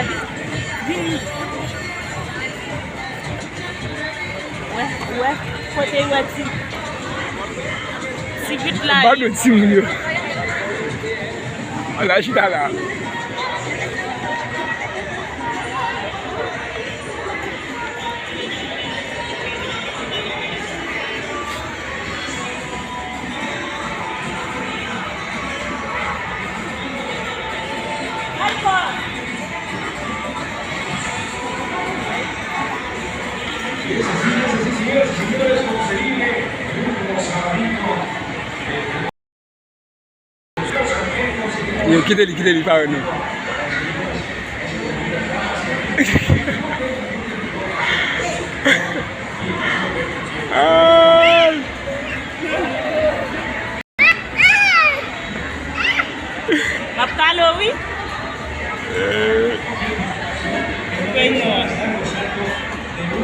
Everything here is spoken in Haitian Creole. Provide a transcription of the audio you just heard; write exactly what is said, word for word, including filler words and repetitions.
Vini. Wè, wè, kote wè ti, ti vit la. M pa dwe timoun yo. Ala chita la. Yo, kite li, kite li, pa wè nou. Ah! M ap kale w, wi. Eh. Fèy nwa.